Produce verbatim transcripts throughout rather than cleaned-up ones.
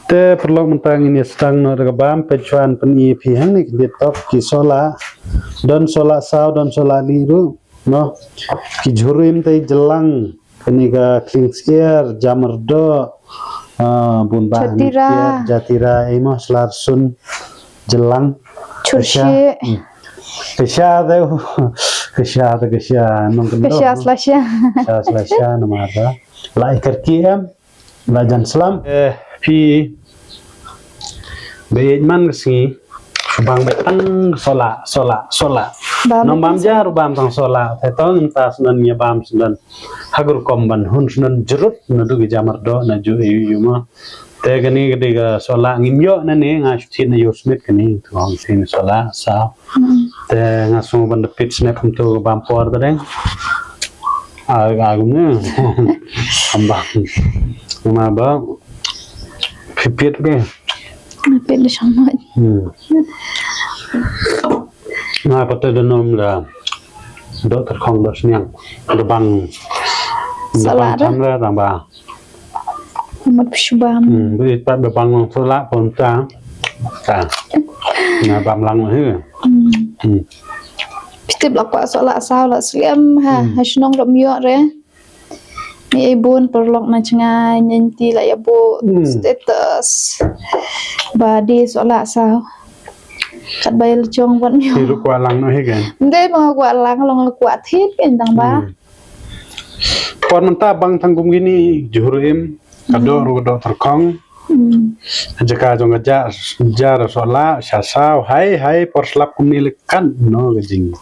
Te paralok mynta ngin ïa sdang noh da ka bam, peit shuwa ngan pyni ïa phi hangne ki dei tok ki sohlah. Don sohlah saw, don sohlah lieh ruh, no. Ki jhur im te jylang, kane ka khlieng syiar, jamrdoh, ah, bun bah, jatira, jatira, ei mo, sla rsun, jylang. Churshi. Ka sha. Hmm. Ka sha te, ka sha te, ka sha, nong ka sha sla sha. Sha sla sha, namar ba la i kyrkieh em. La jan slam. Eh, phi. Bad man ka sngi. Bang bad tang sohlah, sohlah, sohlah. Bam. Nang bam jar bam tang sohlah. Te tang mynta sdang ïa bam sdang. Ha ka rukom ban hun sdang jrut naduh ki jamrdoh naduh ïu ïu mo. Te kane ka dei ka sohlah ngim ïoh na ne nga shu thied na ïoh smit kane tu hong thied sohlah sa. Hmm. Te nga sngew ban da pit snap kumto ka bam por ta deng. Ah, ah, kumne. Ambang. Nga ba pit pit ke. Nga pit da shang mo. Hmm. Nga pat te da nom da. Doktor Khong da sniang. Da bang. Da bang. Sohlah da. Chan da bang. Amat phi shu bam. Hmm, bad pat ba bang lang sohlah pon ta. Ta. Nga bam lang hi. Hmm. Hmm. Phi tip la kwah sohlah saw la slem ha. Hmm. Ha shnong ruh ym ïoh re. Ni ei bun paralok na jngai nyen ti la ïa buh. Hmm. Status. Ba dei sohlah saw. Katba ïa la jong ban ïoh. Phi ruh kwah lang noh hi kan. Ym dei ba nga kwah lang long la kwah thied kan tang ba. Hmm. Por mynta bang tang kum kine, jhur im, ka doh ruh ka doh tyrkhong. Hmm. Jaka jong ka ja, jar sohlah, sha saw, hai, hai, por slap kumne leh kan, no ka jing.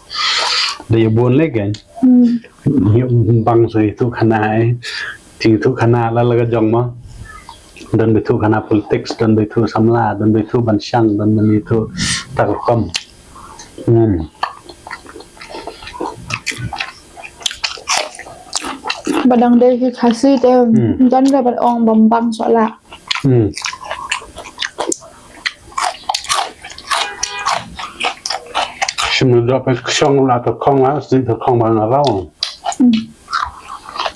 Da ïa bun leh kan. Hmm. Bang sa ithuh khana, eh. Jingithuh khana la la ka jong mo. Don ba ithuh khana politics, don ba ithuh samla, don ba ithuh ban shang, don ba ithuh tak rukom. Hmm. Ba dang dei ki Khasi te, hmm, ym don re ban ong bam bang sohlah. Hmm. Shim na doh peit ka shong la tyrkhong la, sdih tyrkhong ba nga raw. Hmm.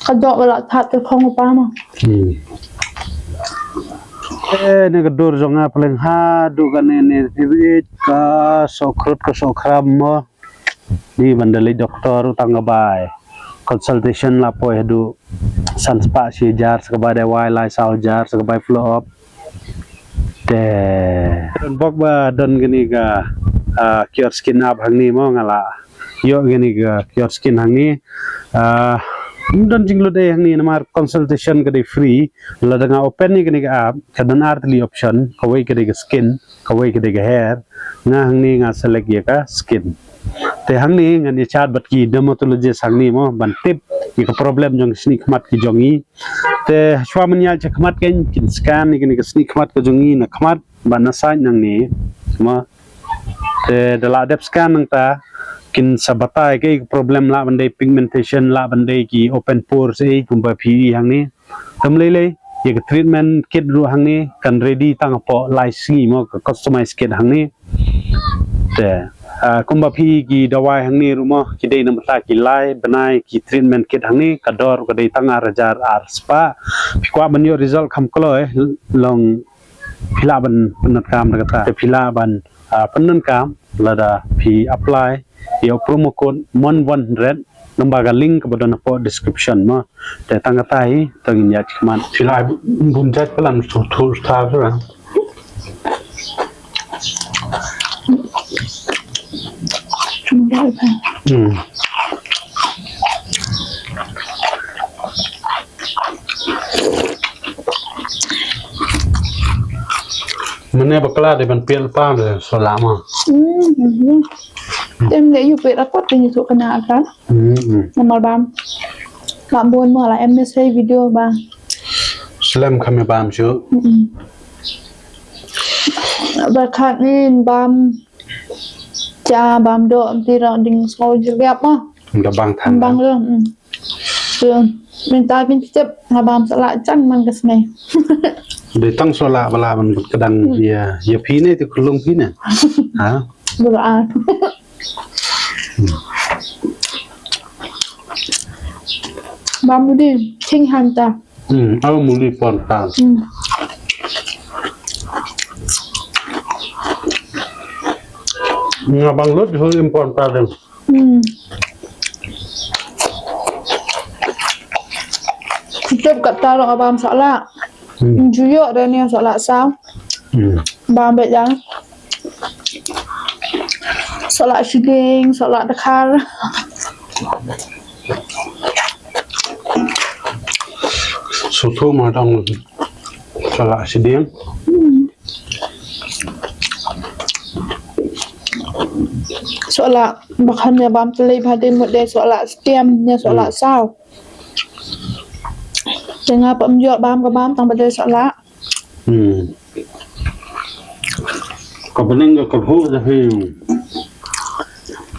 Ka doh ba la thad tyrkhong u pa ma. Hmm. Eh, ne ka dur jong nga pleng haduh kane ne phi bit ka sohkhrut ka sohkhram mo. Ni ban da leit doktor u tang ka bai. Consultation la poi haduh san spah shi hajar, sa ka bai dawai lai saw hajar, sa ka bai follow up. Te don bok ba don kane ka, ah, Cure Skin app hangne mo nga la ïoh kane ka Cure Skin hangne. Ah, ym don jinglut ei hangne namar consultation ka dei free. Lada nga open ïa kane ka app ka don ar tylli option, kawei ka dei ka skin, kawei ka dei ka hair. Nga hangne nga select ïa ka skin. Te hangne ngan ïa chat bad ki dermatologist hangne mo ban tip ïa ka problem jong ki snieh khmat ki jong ngi. Te shuwa ban ïaid sha khmat kein kin scan ïa kane ka snieh khmat ka jong ngi na khmat bad na side nangne mo. Te da la dep scan nangta kin sa batai kaei ka problem, lah ban dei pigmentation, lah ban dei ki open pores ei kumba phi i hangne. Te ym lei lei ïa ka treatment kit ruh hangne kan ready tang hapoh lai sngi mo, ka customize kit hangne. Te, ah, kumba phi i ki dawai hangne ruh mo ki dei na bynta ki lai bnai ki treatment kit hangne, ka dor ka dei tang ar hajar ar spah. Phi kwah ban ïoh result kham kloi, long phi lah ban pyndonkam da kata. Te phi lah ban, ah, pyndonkam lada phi apply ïa u promo code mon one hundred, lyngba ka link kaba don hapoh description mo. Te tang kata hi, to ngin ïaid khmat. Phi lah bun jait palat, thu thu star tu lah. Hmm. Mane bakla de ban piel pa de sohlah ma. Hmm, hmm. Tem de yu pe rakot de yu tu kena akan. Hmm, hmm. Namar bam. Bam bon ma la M S A video ba. Slem kami bam shu. Hmm. Ba khat ni bam. Cha bam do ti ro ding sko jilgap ma. Da bang than. Bang lo. Hmm. Phi, mynta phi tip nga bam sohlah jan man ka sngi. Dei tang sohlah ba lah ban kdang ïa, ïa phi ne te khulung phi ne. Ha? Bra. Bam mudi, king hanta. Hmm, au mudi pon ta. Hmm. Nga bang lut jhur im por ta deng. Hmm. Tip kata ruh ka bam sohlah. Hmm. Ju ïoh de ne sohlah saw. Hmm. Bam beit ïa. Sohlah shiding, sohlah dkhar. Suthu ma dang sohlah shiding. Hmm. Sohlah ba khan ïa bam tylli ba dei mut de sohlah stiam ne sohlah saw. Te nga pom ïoh bam ka bam tang ba dei sohlah. Hmm. Ka bneng ka kyrhuh da hi.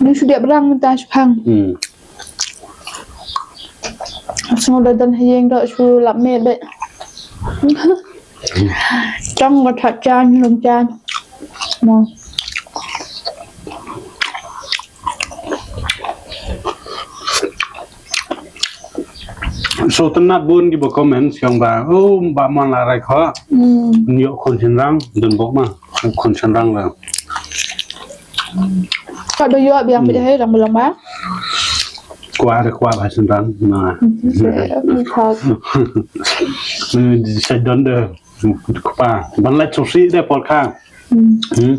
Ni shu dep rang mynta shu khang. Hmm. Sngew da don ha ïing doh shu lap miet beit. Tang ba that jan lum jan. Mo. So tynnat bun kiba comment shong ba, oh, ba mon la rai kho. Hmm. Nyo khun shynrang, dun bok ma, khun shynrang la. Ka da ïoh biang beit hai rang ba long ba. Kwah da kwah ba shynrang na. Hmm, sa don de. Kpa ban leit sngewsih de por kha. Hmm. Hmm.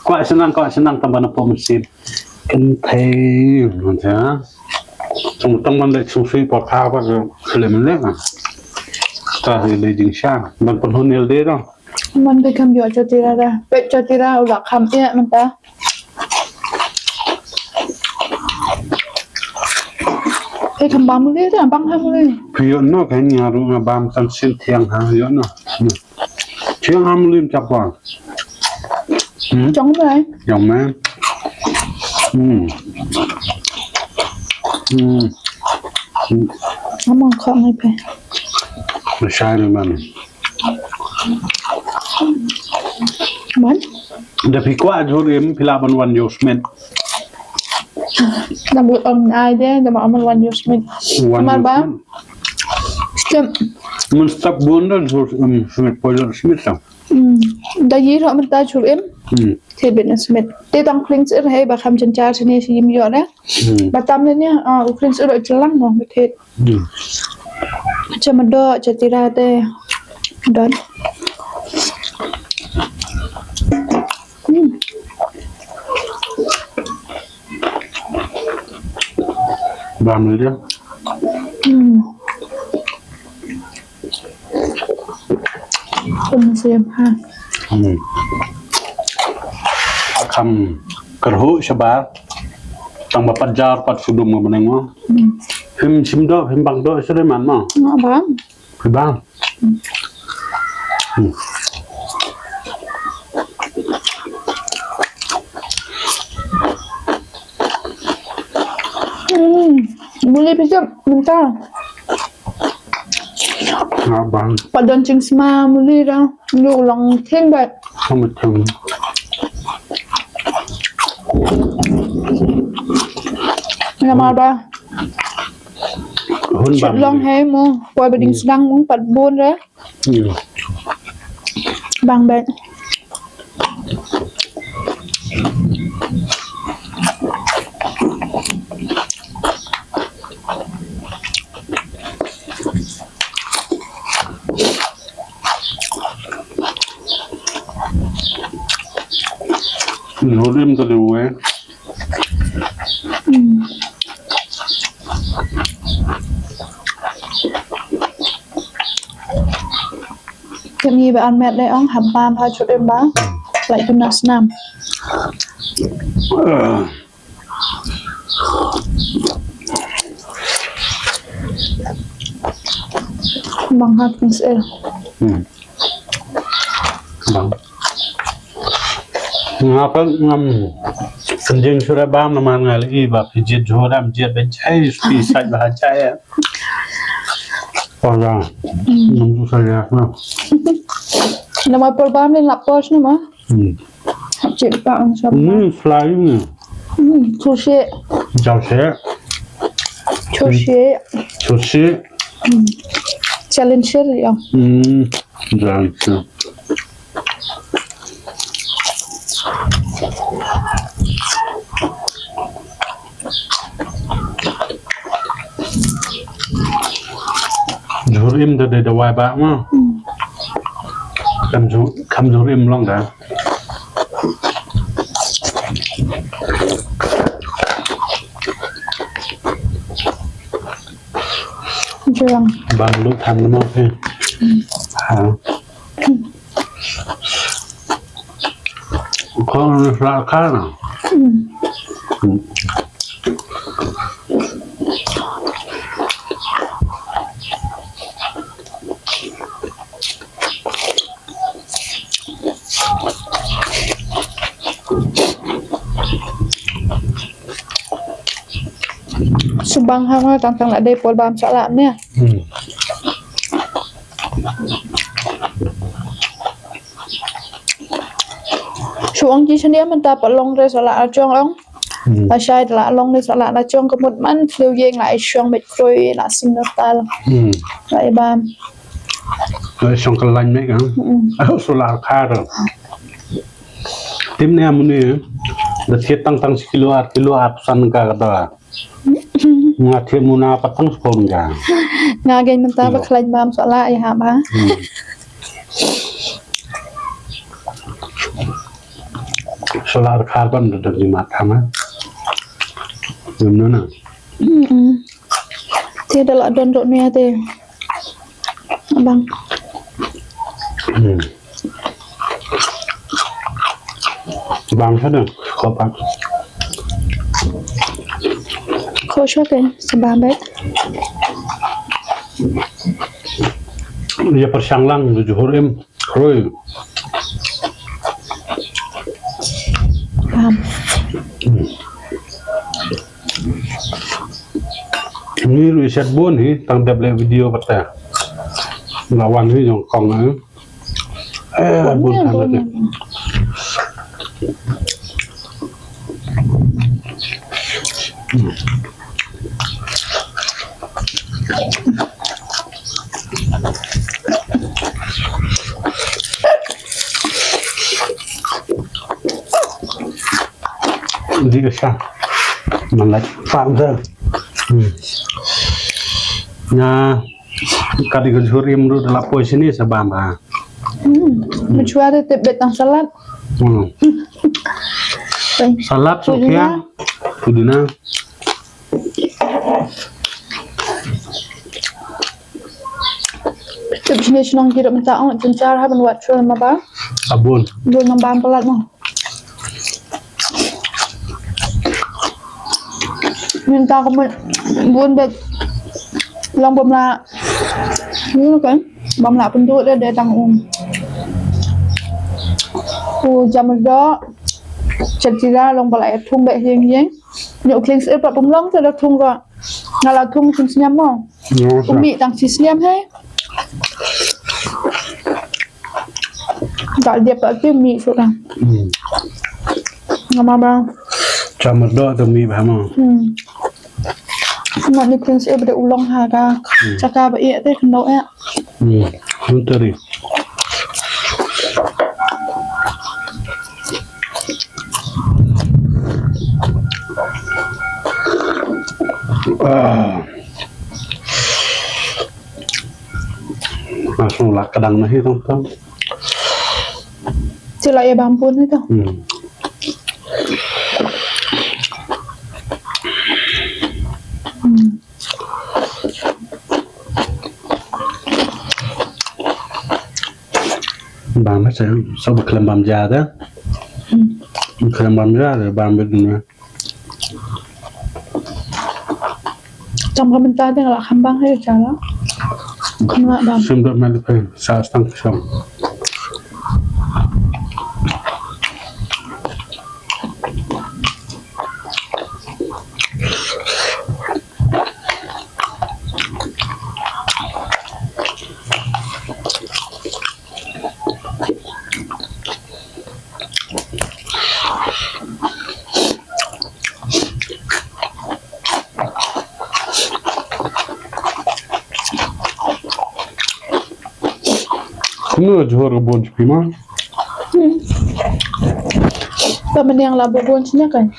Kwah shynrang, kwah shynrang tang ban pom mynsiem. Kynthei, mynta. Tang, tang ban leit sngewsih por kha ba ka leh mynleh. Ta leh jingshisha ban pynhun ïalade dong. Man peit kham ïoh jatira da. Peit jatira u la kham ïa mynta. Peit kham bam ïa da bang ha ïa. Phi ïoh noh ka ïa ruh nga bam tang sien thiang ha ïoh noh. Thiang ha ïa chap wa. Hmm? Jong me. Jong me. Hmm. Hmm. Amang kha ngai pe. Mashai ni man. Man? Da phi kwah jhur im phi lah ban wan ïoh smet. Da bu ong ai de, da ma ong wan ïoh smet. Wan ïoh smet. Stem. Mun stap bun da jhur im smet poi ïoh smet tam. Hmm. Da yi ro mynta jhur im. Hmm. Te ben smet. Te tang kling sir hai ba kham chen char sini si yim ïoh da. Hmm. Ba tam ne ne, ah, u kling sir ro chelang mo, te. Hmm. Cha mado, cha tira te. Don. Hmm. Bam le dia. Hmm. Pun siam ha. Hmm. Kham kyrhuh shabar. Tang ba pat jar pat sudum nga meneng mo. Hmm. Phim shim doh, phim bang doh, sdang man mo. Nga bang. Phim bang. Hmm. Hmm. Boleh pijam mentah. Nga bang. Pat don jingsma muli da. Ïoh long thing ba. Long thing. Namar ba. Hun bang. Long hai mo. Poi ba ding sdang mo pat bun da. Ïoh. Bang bad. Ïoh rim ta de we. Hmm. Kynni ba an met dei ong haba bha jhur im ba. Lai tu na snam. Bang hat kin sel. Hmm. Bang. Nga pat ngam kynjing shuh bam namar nga la i ba phi jied jhur am jied ba jai phi sait ba jai. Ora. Hmm. Ngam ju sa ya na. Namar por bam len lap por snu ma. Hmm. Hap cek pa ang sa. Hmm, fly ni. Hmm, sushi. Jauh sih. Sushi. Sushi. Hmm. Challenger ya. Hmm. Jauh sih. Im da da da wai ba ma. Hmm. Kam ju, kam ju im long da. Jurang. Bang lu tham mo phi. Ha. Kong na sa ka na. Hmm. Hmm. Subang ha nga tang tang la dei por bam sa la ne. Hmm. Shu ong ki shane mynta pat long re sa la ar jong ong. Hmm. La shai la long re sa la na jong ka mut man thliew ïeng la ai shong met kroi la sim na tal. Hmm. La ai bam. La ai shong ka lain met ka. Hmm. Au sa la ar kha ro. Tim ne amuni da thied tang tang shi kilo ar kilo ar san ka ka da. Nga thied muna pat tang siphew ka. Nga gen mynta ba khlaiñ bam sa la ai ha ba. Hmm. Sa la ar kha ban da da ni mat ha ma. Ngam nuna. Hmm. Te da la don dok ne te. Bang. Hmm. Bang sa dong, ko pa. Ko sha ke, sa bang bet. Ïa pyrshang lang, da juhur im. Roi. Bam. Hmm. Ni ruh i shet bun hi, tang dep leh video pat te. Nga wan hi jong kong eh. Eh, bun bun, tang bun, dep. Bun. Di ka sha. Man la pam da. Hmm. Na ka di ka jhur im ruh da la poi sini sa bam ba. Hmm. Machua de te bet tang salad. Hmm. Salad so kia. Pudina. Tip sini shnong ki ruh mynta ong jynjar ha ban wad chul ma ba. Abun. Bun nang bam palat mo. Mynta ka mut bun bet long bam la. Ni kan bam la pynduh de de tang um. U jam do. Chat jira long ba la thung bet hieng hieng. Nyo kling sir pa pum long te da thung ro. Nga la thung thung sniam mo. Umi tang si sniam he. Da dia pa ti mi so da. Hmm. Nga ma ba. Chamar do to mi ba mo. Hmm. Nga ni kling sir ba de u long ha ka. Hmm. Chaka ba i te kno e. Hmm. Hun tari. Ah. Langsung lah kadang nahi tong tong. Sila ya bampun itu. Hmm. Hmm. Bam ba sa, so ba khlem bam ja da. Hmm. Khlem bam ja da, bam ba dunia. Tam ka mynta dang la kham bang hai ja la. Kham la bam. Sim dot mel pe, sa stang sim. Kumno jhur ka bun jong phi ma? Hmm. Ba mynne la bun jong kan.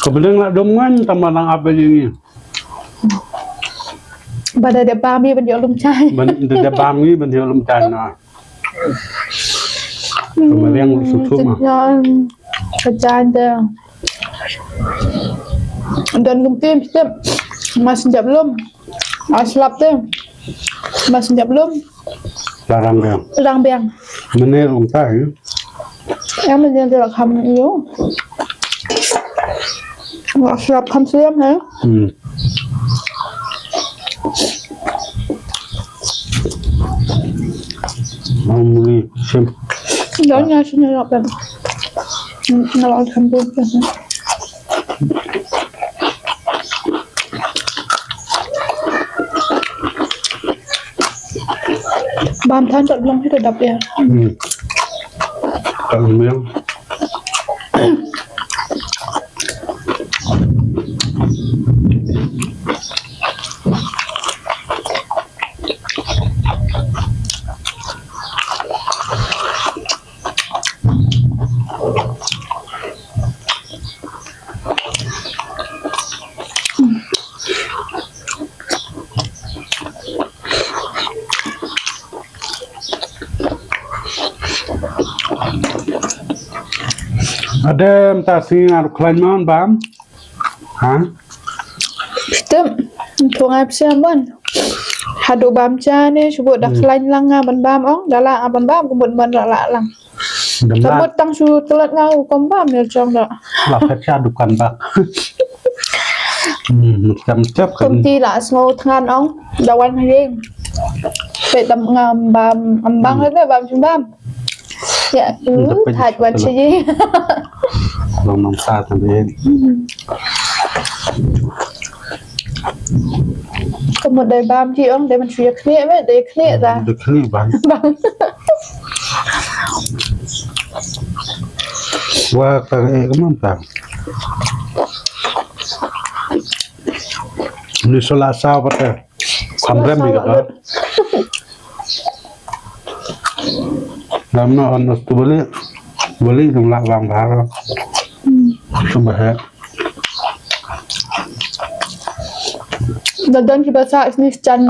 Ka bneng la dom ngan tang ba nang ap ïa ngi. Ba da dep bam ngi ban ïoh lum jaiñ. Ban da dep bam ngi ban ïoh lum jaiñ na. Ka mariang suk suk ma. Ka jaiñ te. Don kumtim step. Mas jap lum. Mas lap te. Mas jap lum. Larang biang. Larang biang. Mene long tai. Em mene de la kham ïu. Wa srap kham siam he. Hmm. Ang muli sim. Don ya sini lap em. Hmm, na lap kham tu. Bam than tot long hi dap ya. Hmm. Tang miang. Adem ta si ngar khlain man bam. Ha? Stem. Thung ai psiam ban. Hadu bam cha ne, shu da khlain lang nga ban bam ong, da la nga ban bam, kumut ban la la lang. Ka mut tang shu tlat nga u kom bam ne chong da. La phet sha dukan bak. Hmm, mut kam chap kan. Kum ti la sngew thngan ong, da wan hring. Pet tam ngam bam, am bang le bam chum bam. Ya, u thaj wan chi. Long nong sa tam le. Ka mut dei bam ki ong, dei man shu ïa khnieh me, dei khnieh da. Dei khnieh bam. Bam. Wa ka e ka mam ta. Ni sola sa pa te. Kham rem ni ka ta. Lam na on os tu bali. Bali dum la bang bha. Sum ba he. Da don ki ba sa sni chan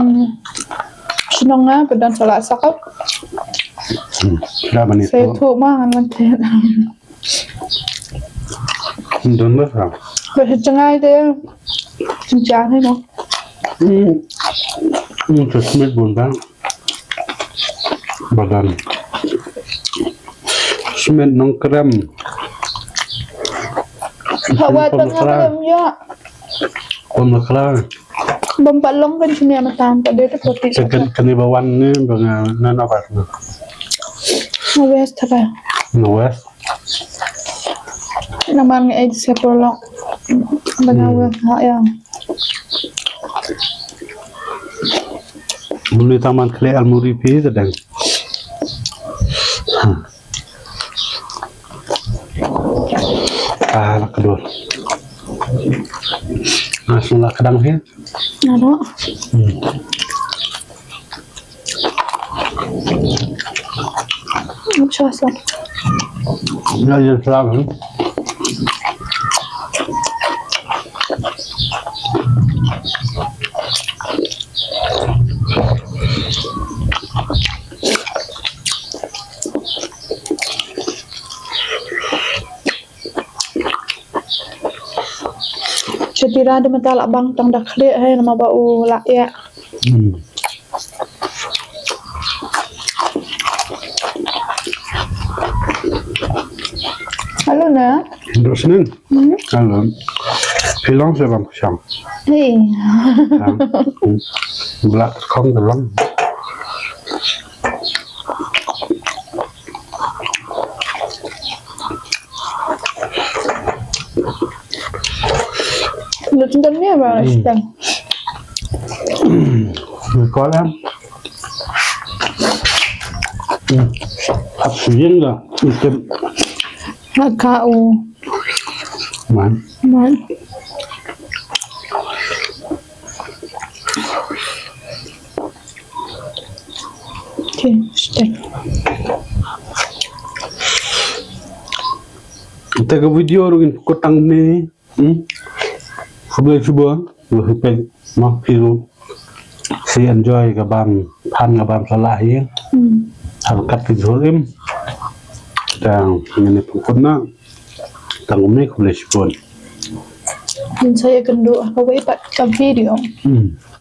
shnong nga ba don sa la sa ka. Hmm. Da ba ni. Sa tu ma ngan man te. Don ba sa. Ba sa chngai de. Chin chan he no. Hmm. Hmm, sa smit bun ba. Badan. Smit Nongkrem. Hawa tang krem ya. Pom la kra. Bom pa long kan sini ama tam pa dei te poti. Kan kan ba wan ni ba nga na na ba. Na west ta. Na west. Naman nga ai se prolog. Bana wa ha ya. Muli taman kle almuri pi sedang. Ah, la kedor. Langsung la kedang hi. Ano? Hmm. Ano siya sa? Ya, ya, sa. Chatira de mata la bang tang da khlieh hai nama ba u la ya. Hmm. Halo na. Dos ning. Hmm. Halo. Hilang sebab siang. Hey. Belak kong telang. Lu tinggal ni apa? Hmm. Sedang. Ni kau lah. Hmm. Ap suyeng dah. Ikut. Haka u. Man. Man. Okay, stay. Ita ka video ruh ngin kut tang ni. Hmm. Khublei shibun, khublei shibun. Mo phi ruh. Sa enjoy ka bam, phan ka bam sala hi. Hmm. Har kat ki jhur im. Tang ngin ïa pynkut na. Tang umi khublei shibun. Ngin sa ïakynduh ha kawei pat ka video. Hmm.